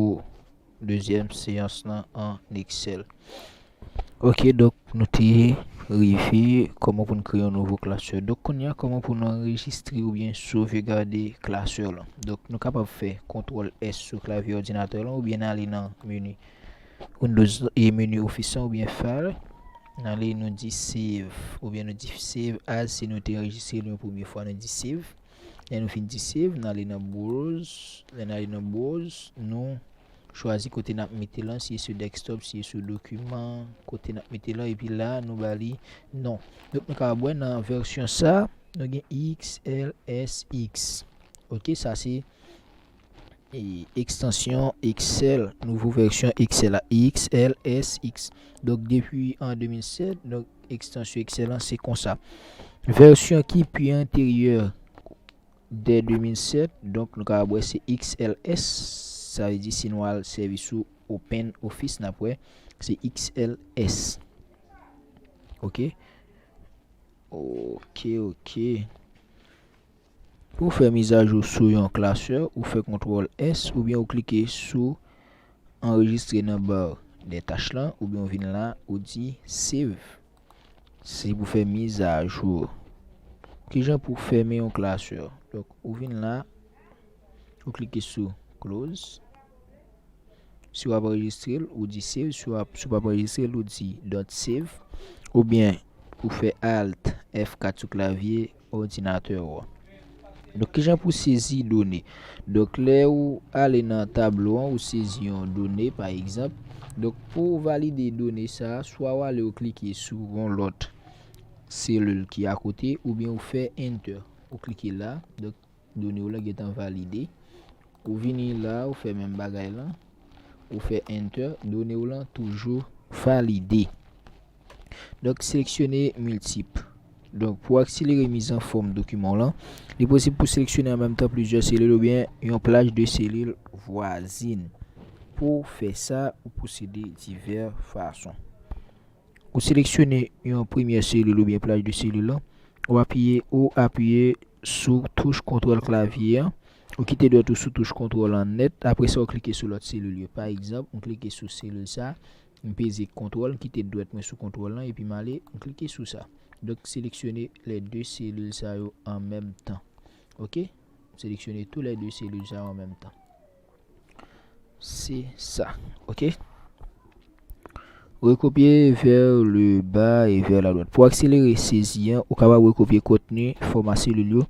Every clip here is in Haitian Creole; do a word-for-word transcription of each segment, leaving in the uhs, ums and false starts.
pou dezyèm seyans lan an Excel. Ok, donk nou te rive kòman pou n kreye yon nouvo klasè. Donk kounye a, kòman pou n anrejistre oubyen sovegade klasè lan. Donk nou kapab fè kontwòl S sou klavye òdinatè lan oubyen n ale nan meni Windows e meni Office lan oubyen File. N ale nou di save oubyen nou di save as si nou te anrejistre l yon premye fwa, nou di save. Lè nou fin di save, n ale nan browse. Lè n ale nan browse, nou chwazi kote n ap mete l lan, si e sou desktop, si e sou dokiman, kote n ap mete l lan, epi la nou ba li non. Donk nou ka wè nan vèsyon sa, nou gen X L S X. Ok, sa se e, ekstansyon Excel, nouvo vèsyon Excel la, X L S X. Donk depi an de mil sèt, donk ekstansyon Excel lan se konsa. Vèsyon ki pi anteryè dè de mil sèt, donk nou ka wè se X L S, sa vle di si nou al sèvi sou Open Office n ap wè se X L S. Ok. Ok, ok. Pou fè mizajou sou yon klasè, ou fè kontwòl S oubyen ou klike sou anrejistre nan ba dè tach lan oubyen ou vin la ou di save. Se pou fè mizajou. Kijan pou fèmen yon klasè? Donk ou vin la, ou klike sou close. Si w ap anrejistre l, ou di save. Si w ap, si w p ap anrejistre l, ou di don't save. Oubyen ou fè alt F kat sou klavye òdinatè w. Donk kijan pou sezi done? Donk lè ou ale nan tablo an, ou sezi yon done pa egzanp. Donk pou valide done sa, swa w ale ou klike sou yon lòt selil ki akote oubyen ou fè enter. Ou klike la. Donk done w lan gentan valide. Ou vini la, ou fè menm bagay lan. Ou fè enter, done w lan toujou valide. Donk seleksyone miltip. Donk pou akselere mizanfòm dokiman w lan, li posib pou seleksyone an menm tan plizyè selil oubyen yon plaj de selil vwazin. Pou fè sa, ou pwosede divè fason. Ou seleksyone yon premyè selil oubyen plaj de selil lan. Ou apiye, ou apiye sou touch kontwòl klavye an. Ou kite dwèt ou sou touch kontwòl lan nèt. Apre sa, ou klike sou lòt selil yo. Pa egzanp, m klike sou selil sa, m peze kontwòl, m kite dwèt mwen sou kontwòl lan, epi m ale, m klike sou sa. Donk, seleksyone lè de selil sa yo an menm tan. Ok? M seleksyone tou lè de selil sa yo an menm tan. Se sa. Ok? Rekopye vers le bas et vers la droite. Pou akselere sezi an, ou kapab rekopye kontni fòma selil yo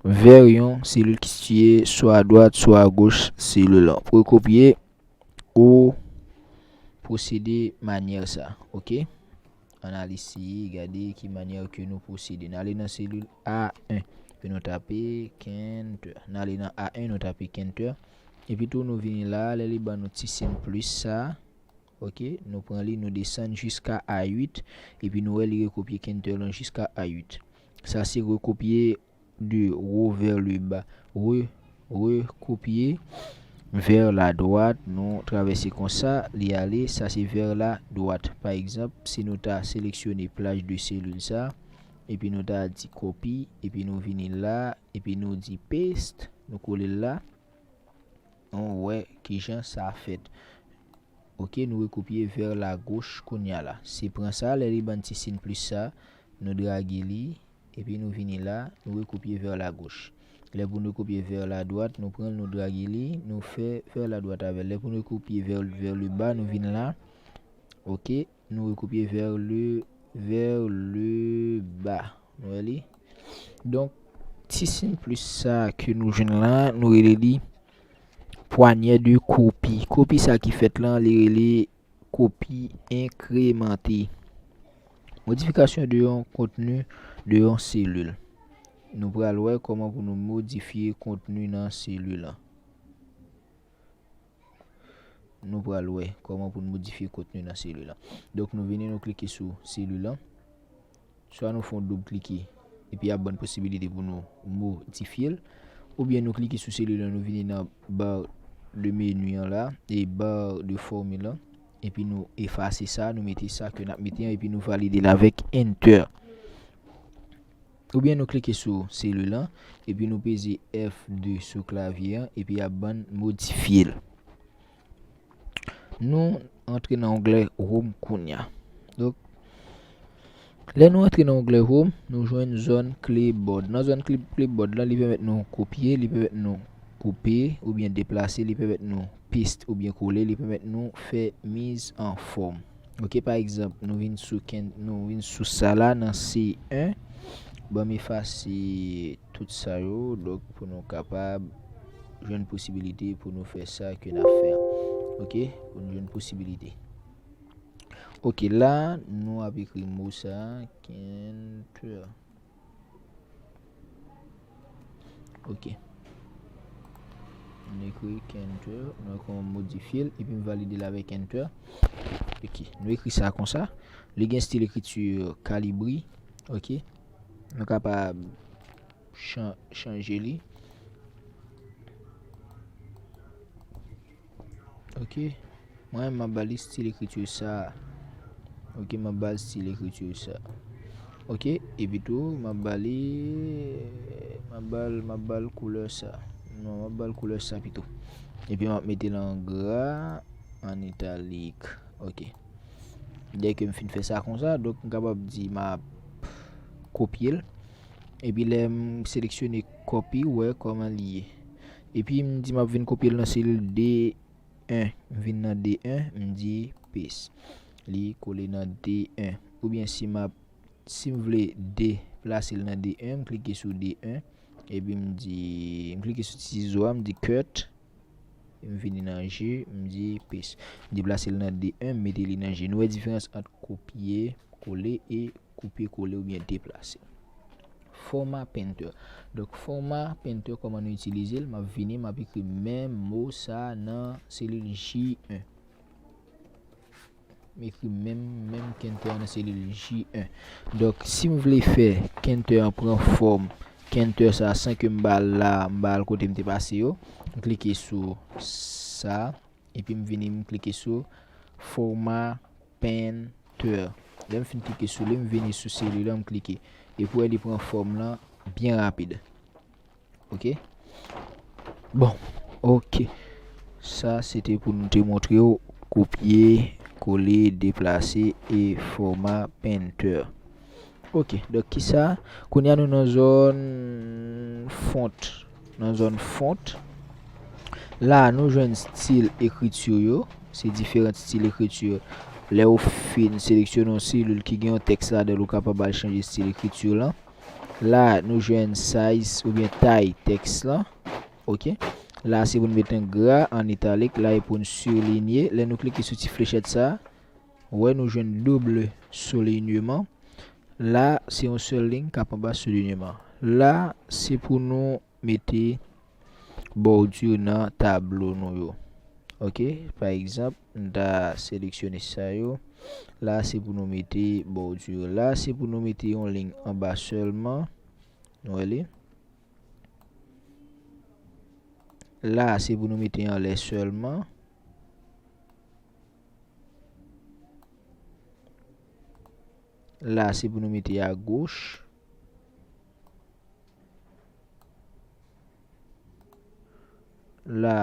vè yon selil ki sitiye swa adwat, swa agoch selil lan. Pou rekopye, ou pwosede manyè sa. Ok? Ann al eseye gade ki manyè ke nou pwosede. N ale nan selil A en. Epi nou tape Kenter. N ale nan A en, nou tape Kenter. Epi tou nou vini la, lè li ban nou ti siy plis sa. Ok, nou pran li, nou desann jiska A uit. Epi nou wè li rekopye Kenter lan jiska A uit. Sa se rekopye de haut vers le bas. Re, rekopye vers la droite, nou travèse konsa, li ale, sa se vers la droite. Pa egzanp, si nou ta seleksyone plaj de selil sa, epi nou ta di copy, epi nou vini la, epi nou di paste, nou kole l la, nou wè kijan sa fèt. Ok, nou rekopye vers la gauche kounye a la. Se pran sa, lè li ban n ti siy plis sa, nou drage li, epi nou vini la, nou rekopye vers la gauche. Lè pou nou kopye vers la droite, nou pran l, nou drage li, nou fè vers la droite avè l. Lè pou nou kopye vers, vers le bas, nou vin la. Ok, nou rekopye vers le, vers le bas. Nou wè li? Donk, ti siy plis sa ke nou jwenn la, nou rele li pwanyè de kopi. Kopi sa ki fèt lan, li rele kopi enkremante. Modifikasyon de yon kontni de yon selil. Nou pral wè kòman pou nou modifye kontni nan selil lan. Nou pral wè kòman pou nou modifye kontni nan selil lan. Donk, nou vini, nou klike sou selil lan. Swa nou fè yon doub klike, epi y ap ban n posibilite pou nou modifye l. Oubyen nou klike sou selil lan, nou vini nan bar de meni an la, e bar de fòmil lan, epi nou efase sa, nou mete sa ke n ap mete an, epi nou valide l avèk Enter. Oubyen nou klike sou selil lan, epi nou peze F de sou klavye an, epi y ap ban n modifye l. Nou antre nan onglè Home kounye a. Donk, lè nou antre nan onglè Home, nou jwenn zòn clipboard. Nan zòn clip-, clipboard la, li pèmèt nou kopye, li pèmèt nou koupe oubyen deplase, li pèmèt nou paste oubyen kole, li pèmèt nou fè miz an fòm. Ok, pa egzanp, nou vin sou ken-, nou vin sou sa la nan C en. Ban m efase tout sa yo, donk pou nou kapab jwenn posibilite pou nou fè sa ke n ap fè an. Ok, pou nou jwenn posibilite. Ok, la, nou ap ekri mo sa, kenter. Ok. Nou ekri kenter, nou wè kòman m modifye l, epi m valide l avèk enter. Ok, nou ekri sa konsa. Li gen stil ekriti Calibri. Ok. Nou kapab chan-, chanje li. Ok. Mwen, m ap ba li stil ekriti sa. Ok, m ap ba l stil ekriti sa. Ok, epi tou, m ap ba li, m ap ba l, m ap ba l koulè sa. Non, m ap ba l koulè sa pito. Epi m ap mete l an gra, an italik. Ok. Dèke m fin fè sa konsa, donk m kapab di m ap kopye l. Epi lè m seleksyone copy, ou wè kòman li ye. Epi m di m ap vin kopye l nan selil D en. M vin nan D en, m di paste. Li kole nan D en. Oubyen si m ap, si m vle deplase l nan D en, m klike sou D en. Epi m di, m klike sou ti sizo a, m di cut. M vini nan G, m di paste. M deplase l nan D en, m mete li nan G. Nou wè diferans ant kopye, kole e koupe kole oubyen deplase. Format Painter. Donk, Format Painter, kòman nou itilize l? M ap vini, m ap ekri menm mo sa nan selil J en. M ekri menm, menm kenter nan selil J en. Donk, si m vle fè kenter an pran fòm kenter sa san ke m ba l la, m ba l kote m te pase yo, m klike sou sa. Epi m vini, m klike sou Format Painter. Lè m fin klike sou li, m vini sou selil la, m klike. Epi w wè li pran fòm lan byen rapid. Ok? Bon, ok. Sa, se te pou nou te montre w kopye, kole, deplase e Format Painter. Ok, donk kisa? Kounye a nou nan zòn font. Nan zòn font. La, nou jwenn stil ekriti yo. Se diferan stil ekriti. Lè ou fin seleksyone yon selil ki gen yon tèks ladan l, ou kapab al chanje stil ekriti lan. La, nou jwenn size oubyen tay tèks lan. Ok. La, se pou n met an gra, an italik. La, e pou n soulinye. Lè nou klike sou ti flechèt sa, ou wè nou jwenn doub soulinyeman. La, se yon sèl liy k ap anba soulinyeman. La, se pou nou mete bòdi nan tablo nou yo. Ok, pa egzanp, m ta seleksyone sa yo. La, se pou nou mete bòdi. La, se pou nou mete yon liy anba sèlman. Nou wè li. La, se pou nou mete anlè sèlman. La, se pou nou mete agoch. La,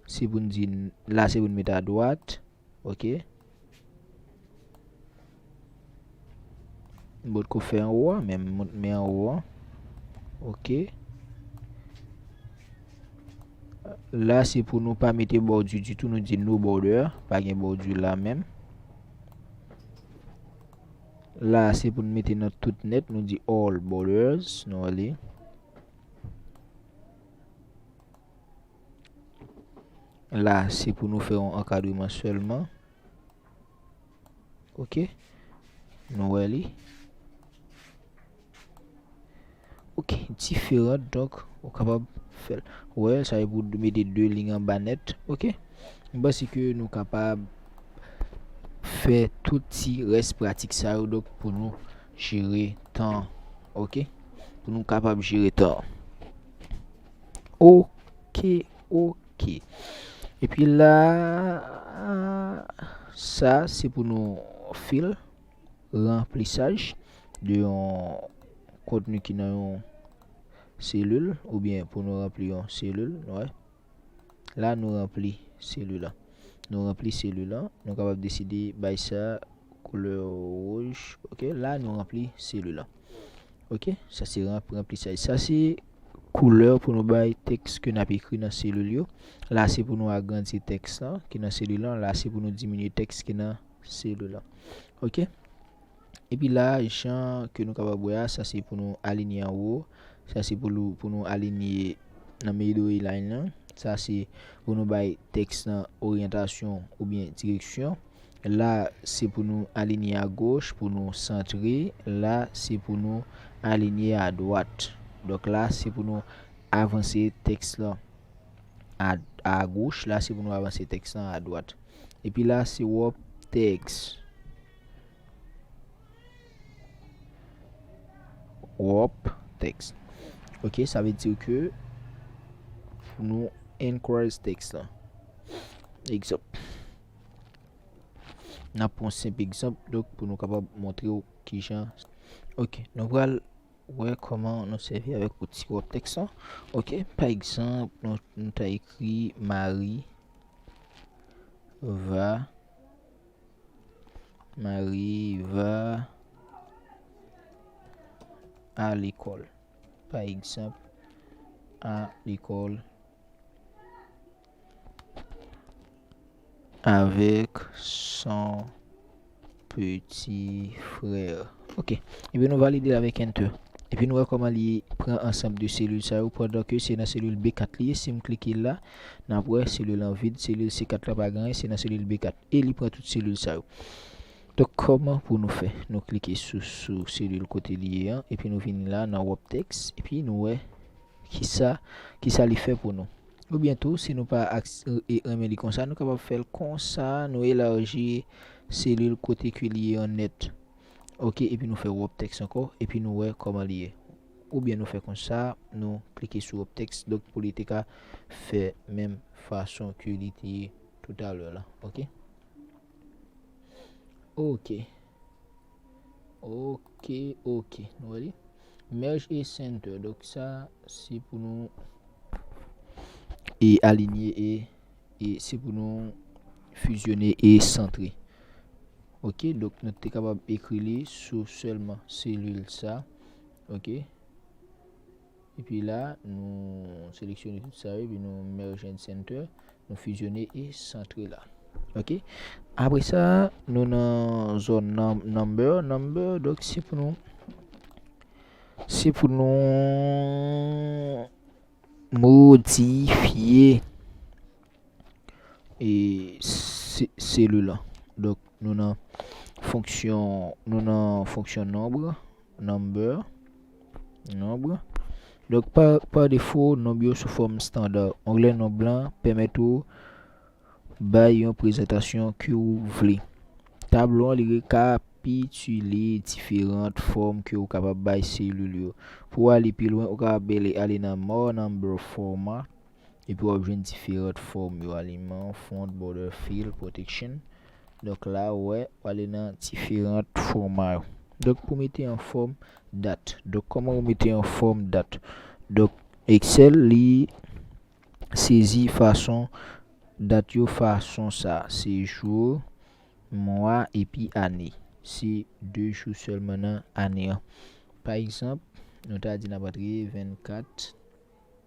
se pou n di, la, se pou n mete adwat. Ok. M potko fè anwo a, men m met men anwo a. Ok. La, se pou nou pa mete bòdi ditou, nou di no border, pa gen bòdi la menm. La, se pou n mete nan tout nèt, nou di all borders, nou ale. La, se pou nou fè yon ankadreman sèlman. Ok. Nou wè li. Ok, diferan, donk, ou kapab fè l. Ou wè, sa e pou mete de liy anba nèt. Ok. M panse ke nou kapab fè tout ti rès pratik sa yo, donk, pou nou jere tan. Ok. Pou nou kapab jere tan. Ok, ok. Epi la, sa, se pou nou fil ranplisaj de yon kontni ki nan yon selil, oubyen pou nou ranpli yon selil, nou wè. La, nou ranpli selil la. nou ranpli selil lan. Nou kapab deside bay sa koulè wouj. Ok, la nou ranpli selil lan. Ok, sa se ranp-, ranplisaj. Sa se koulè pou nou bay tèks ke n ap ekri nan selil yo. La se pou nou agrandi tèks lan ki nan selil lan. La se pou nou diminye tèks ki nan selil lan. Ok? Epi la, jan ke nou kapab wè a, sa se pou nou alinye anwo. Sa se pou nou, pou nou alinye nan middle line lan. Sa se pou nou bay tèks lan oryantasyon oubyen direksyon. La, se pou nou alinye agoch, pou nou santre. La, se pou nou alinye adwat. Donk la, se pou nou avanse tèks lan a, agoch. La, se pou nou avanse tèks lan adwat. Epi la, se warp tèks. Warp tèks. Ok, sa vle di ke pou nou increase tèks lan. Egzanp. N ap pran senp egzanp, donk, pou nou kapab montre w kijan. Ok, nou pral wè kòman nou sèvi avèk outi warp tèks lan. Ok, pa egzanp, nou, nou ta ekri Mari va, Mari va a lekòl. Pa egzanp, a lekòl avec son petit frère. Ok. Epi nou valide l avèk enter. Epi nou wè kòman li pran ansanm de selil sa yo, pandan ke se nan selil B kat li ye. Si m klike la, n ap wè selil lan vid, selil C kat la pa gen anyen, se nan selil B kat. E li pran tout selil sa yo. Donk, kòman pou nou fè? Nou klike sou, sou selil kote li ye an, epi nou vin la nan warp tèks, epi nou wè kisa, kisa li fè pou nou. Oubyen tou, si nou pa aks-, e, renmen li konsa, nou kapab fè l konsa, nou elaji selil kote ke li ye an nèt. Ok, epi nou fè warp tèks ankò, epi nou wè kòman li ye. Oubyen nou fè konsa, nou klike sou warp tèks, donk pou li te ka fè menm fason ke li te ye toutalè la. Ok? Ok. Ok, ok. Nou wè li? Merge e center. Donk sa, se pou nou e alinye e, e se pou nou fizyone e santre. Ok, donk nou te kapab ekri li sou sèlman selil sa. Ok. Epi la, nou seleksyone tout sa yo, epi nou merge and center, nou fizyone e santre la. Ok. Apre sa, nou nan zòn num-, number, number, donk se pou nou, se pou nou modifye e se-, selil lan. Donk, nou nan fonksyon, nou nan fonksyon nonb, number, nonb. Donk, pa, pa defo, nonb yo sou fòm estanda. Onglè nonb lan pèmèt ou bay yon prezantasyon ke ou vle. Tablo an, li rekapitile diferan fòm ke ou kapab bay selil yo. Pou w ale pi lwen, ou kapab ale, ale nan more number format, epi w ap jwenn diferan fòm yo, aliman, font, border, fill, protection. Donk la, ou wè, w ale nan diferan fòma yo. Donk, pou mete an fòm dat. Donk, kòman ou mete an fòm dat? Donk, Excel, li sezi fason dat yo fason sa. Se jou, mwa, epi ane. Se de jou sèlman nan ane an. Pa egzanp, nou ta di n ap antre vennkat